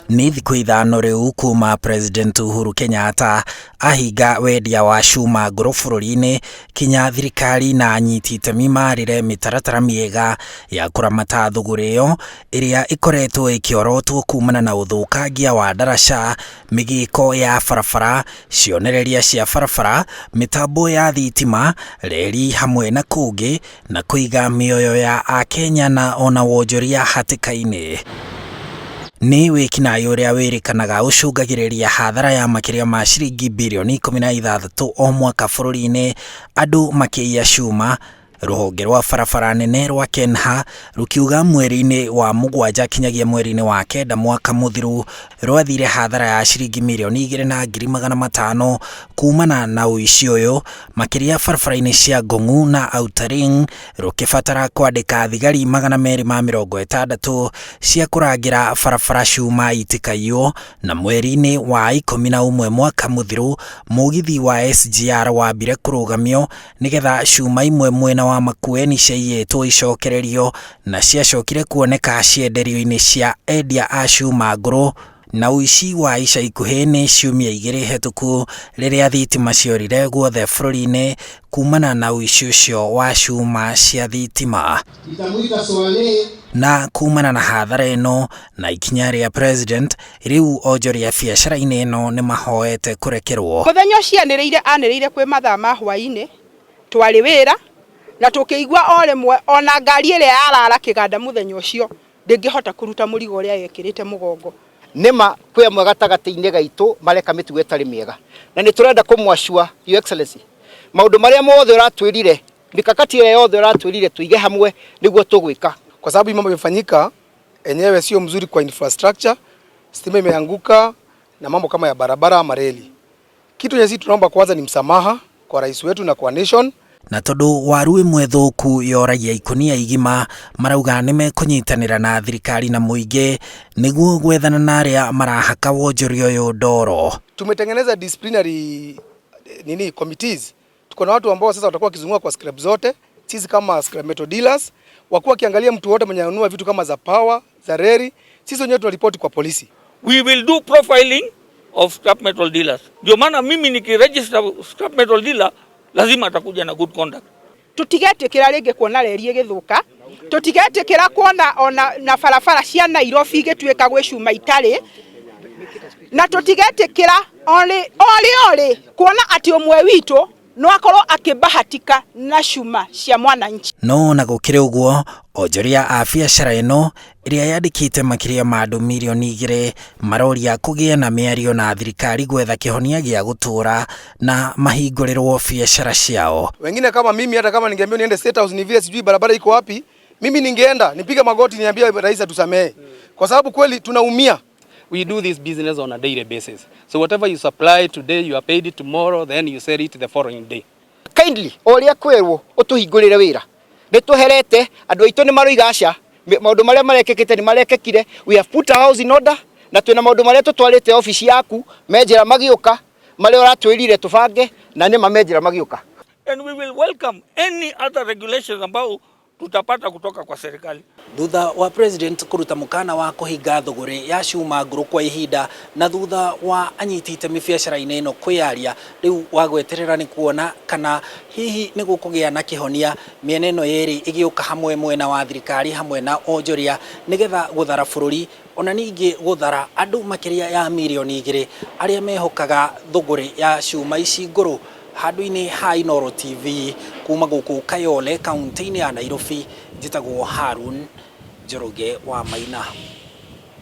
Nĩ thikũ 5 rĩu kuma President Uhuru Kenyatta ahinga wendia wa cuma ngũrũ bũrũri-inĩ kinya thirikari na anyiti itemi marĩre mĩtaratara mĩega ya kũramata thũgũrĩ ĩyo ĩrĩa ĩkoretwo ĩkĩorotwo kumana na ũthũkangia wa ndaraca, mĩgĩko ya barabara, cionereria cia barabara, mĩtambo ya thitima, reri hamwe na kũngĩ na kũiga mĩoyo ya Akenya na ona wonjoria hatĩka-inĩ. Nĩ wĩkinaĩ ũrĩa wĩrĩkanaga ũcũngagĩrĩria hathara ya makĩria ma ciringi birioni 16 o mwaka bũrũri-inĩ andũ makĩiya cuma. Rũhonge rwa barabara nene rwa KENHA rũkiuga mweri-inĩ wa 7 kinyagia mweri-inĩ wa 9 mwaka mũthiru rwathire hathara ya ciringi mirioni 2,500 kumana na ũici ũyũ makĩria barabara-inĩ cia Ngong'u na Outer Ring, rũkĩbatara kwandĩka thigari 260 cia kũrangĩra barabara cuma itikaiywo. Na mweri-inĩ wa 11 mwaka mũthiru mũgithi wa SGR wambire kũrũgamio nĩgetha cuma imwe mwena wa Makueni ciaiyĩtwo icokererio na ciacokire kuoneka cienderio-inĩ cia endia a cuma ngũrũ. Na ũici wa ica ikuhĩ nĩ ciumia 2 hetũku rĩrĩa thitima ciorire guothe bũrũri-inĩ kumana na ũici ũcio wa cuma cia thitima. Na kumana na hathara ĩno na ikinya rĩa president, rĩu onjoria biacara-inĩ ĩno nĩ mahoete kũrekerwo. Mũthenya ũcio anĩrĩire anĩrĩire kwĩ mathaa ma hwaĩ-inĩ twarĩ wĩra na tũkĩigua o rĩmwe ona ngari ĩrĩa yarara kĩganda mũthenya ũcio ndĩngĩhota kũruta mũrigo ũrĩa yekĩrĩte mũgongo. Nĩma kwĩ amwe gatagatĩ-inĩ gaitũ mareka mĩtugo ĩtarĩ mĩega na nĩ tũrenda kũmwacua Your Excellency maũndũ marĩa mothe ũratwĩrire, mikakati ĩrĩa yothe ũratwĩrire tuige hamwe nĩguo tũgwĩka, kwa sababu mambo imefanyika enyewe sio mzuri kwa infrastructure, stima imeanguka na mambo kama ya barabara ama reli. Kitu yenye sisi tunaomba kwanza ni msamaha kwa rais wetu na kwa nation. Na tondũ waru ĩmwe thũku yoragia ikũnia igima, marauga nĩ mekũnyitanĩra na thirikari na mũingĩ nĩguo gwethana na arĩa marahaka wonjoria ũyũ ndoro. Tumetengeneza disciplinary nini committees. Tuko na watu ambao sasa watakuwa wakizunguka kwa scrap zote, sisi kama scrap metal dealers wakuwa wakiangalia mtu wote mwenye anunua vitu kama za power, za reli, sisi wenyewe tunaripoti kwa polisi. We will do profiling of scrap metal dealers. Ndio maana mimi nikiregister scrap metal dealer lazima atakuja na good conduct. Tutigetĩkĩra rĩngĩ kuona reri ĩgĩthũka, tutigetĩkĩra kuona ona na barabara cia Nairobi igĩtuĩka gwĩ cuma itarĩ, na tutigetĩkĩra orĩ orĩ orĩ kuona atĩ ũmwe witũ no akorwo akĩbahatika na cuma cia mwananchi. No na gũkĩrĩ ũguo, onjoria a biacara ĩno ĩrĩa yandĩkĩte makĩria ma andũ mirioni 2 maroria kũgĩa na mĩario na thirikari gwetha kĩhonia gĩa gũtũũra na mahingũrĩrwo biacara ciao. Wengine kama mimi, hata kama ningeambiwa niende State House ni vile sijui barabara iko wapi, mimi ningeenda nipige magoti niambie rais atusamehe, kwa sababu kweli tunaumia. We do this business on a daily basis. So whatever you supply today, you are paid tomorrow, then you sell it the following day. Kindly, o ũrĩa kwĩrwo ũtũhingũrĩre wĩra. Nĩ tũherete, andũ aitũ nĩ maroiga aca, maũndũ marĩa marekĩkĩte nĩ marekĩkire. We have put our house in order, na twĩna maũndũ marĩa tũtwarĩte ofici yaku, me njĩra magĩũka, marĩa ũratwĩrire tũbange, na nĩma me njĩra magĩũka. And we will welcome any other regulations ambao tutapata kutoka kwa serikali. Thutha wa president kũruta mũkana wa kũhinga thũgũrĩ ya cuma ngũrũ kwa ihinda na thutha wa anyiti itemi biacara-inĩ ĩno kwĩyaria, rĩu wa gweterera nĩ kuona kana hihi nĩ gũkũgĩa na kĩhonia mĩena ĩno yerĩ ĩgĩũka hamwe mwena wa thirikari hamwe na onjoria nĩgetha gũthara bũrũri ona ningĩ gũthara andũ makĩria ya mirioni 2 arĩa mehokaga thũgũrĩ ya cuma ici ngũrũ. Handũ-inĩ ha Inooro TV kuma gũkũ Kayole kaunti-inĩ ya Nairobi, njĩtagwo Harun Njoroge wa Maina.